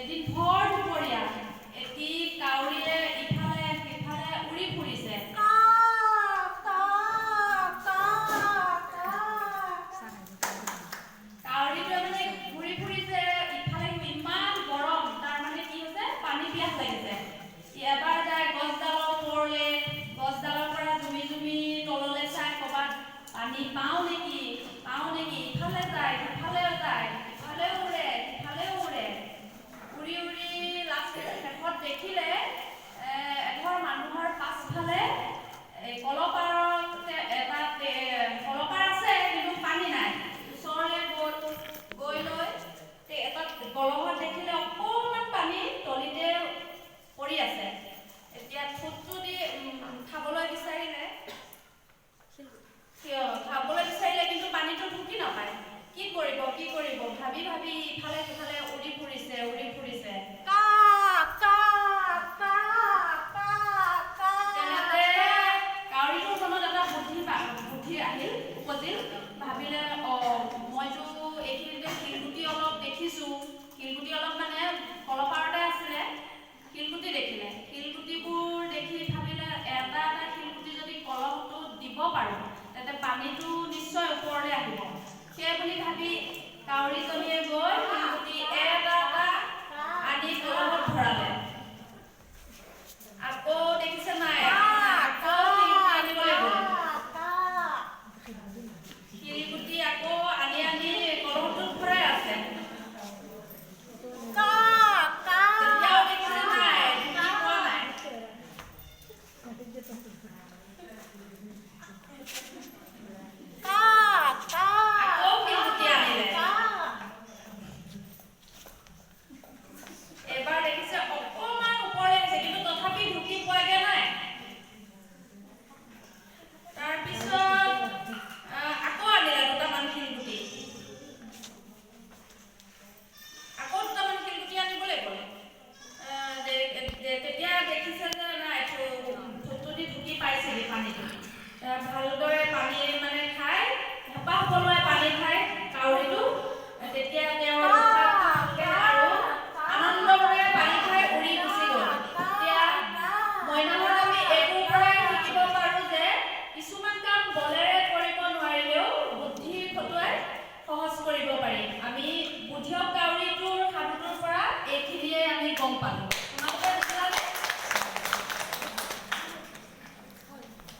এদিন ভৰ দুপৰীয়া এটি কাউৰীয়ে ইফালে সিফালে উৰি ফুৰিছে। কা কা কা কা। কাউৰীটোৱে মানে ঘূৰি ফুৰিছে ইফালে, ইমান গৰম, তাৰ মানে কি হৈছে, পানী পিয়াহ লাগিছে। সি এবাৰ যায় গছডালৰ ওপৰলে, গছডালৰ পৰা জুমি জুমি তললৈ চাই, ক'ৰবাত পানী পাওঁ নেকি, পাওঁ নেকি। ইফালে যায়, সিফালেও যায়, ইফালেও উৰে, সিফালেও উৰে। উৰি উৰি লাষ্ট শেষত দেখিলে এঘৰ মানুহৰ পাছফালে এই কলপাৰতে এটা কলপাৰ আছে, কিন্তু পানী নাই। ওচৰলৈ গ'ল, গৈ লৈ এটা কলহত দেখিলে অকণমান পানী তলিতে পৰি আছে। এতিয়া ঠোঁটটো দি খাবলৈ বিচাৰিলে, কিয় খাবলৈ বিচাৰিলে, কিন্তু পানীটো ঢুকি নাপায়। কি কৰিব, কি কৰিব ভাবি ভাবি ইফালে সিফালে উৰি ফুৰিছে, উৰি ফুৰিছে। কা কা কা কা কা। তেনেতে কাউৰীটোৰ মনত এটা বুদ্ধি আহিল, উপজিল। ভাবিলে, অ, মইতো এইখিনিতে শিলগুটি অলপ দেখিছোঁ। শিলগুটি অলপ মানে কলপাৰতে আছিলে, শিলগুটি দেখিলে। শিলগুটিবোৰ দেখি ভাবিলে, এটা এটা শিলগুটি যদি কলহটোত দিব পাৰোঁ, তেন্তে পানীটো নিশ্চয় ওপৰলৈ আহিব। সেই বুলি ভাবি কাউৰীজনীয়ে গৈ শিলগুটি এটা এটা আনি কলহত ভৰালে। আকৌ দেখিছে নাই, আকৌ শিলগুটি আনিবলৈ গ'ল। কা। শিলগুটি আকৌ আনি আনি কলহটোত ভৰাই আছে। কা কা। তেতিয়াও দেখিছে নাই, ঢুকি পোৱা নাই। কা কা। আকৌ শিলগুটি আনিলে। কা। এবাৰ দেখিছে অকণমান ওপৰলৈ আহিছে, কিন্তু তথাপি ঢুকি পোৱাগে নাই। তাৰপিছত আকৌ আনিলে দুটামান শিলগুটি। আকৌ দুটামান শিলগুটি আনিবলৈ ক'লে। তেতিয়া দেখিছে যে নাই, ঠোঁটটো দি ঢুকি পাইছেহি পানীটো। ভালদৰে পানী মানে খাই, হেঁপাহ পলুৱাই পানী খাই কাউৰীটো তেতিয়া তেওঁৰ উশাহ আৰু আনন্দমনে পানী খাই উৰি গুচি গ'ল। এতিয়া মইনাহঁত, আমি এইটোৰ পৰাই শিকিব পাৰোঁ যে কিছুমান কাম বলেৰে কৰিব নোৱাৰিলেও বুদ্ধি খটুৱাই সহজ কৰিব পাৰি। আমি বুদ্ধিয়ক কাউৰীটোৰ সাধুটোৰ পৰা এইখিনিয়ে আমি গম পালোঁ।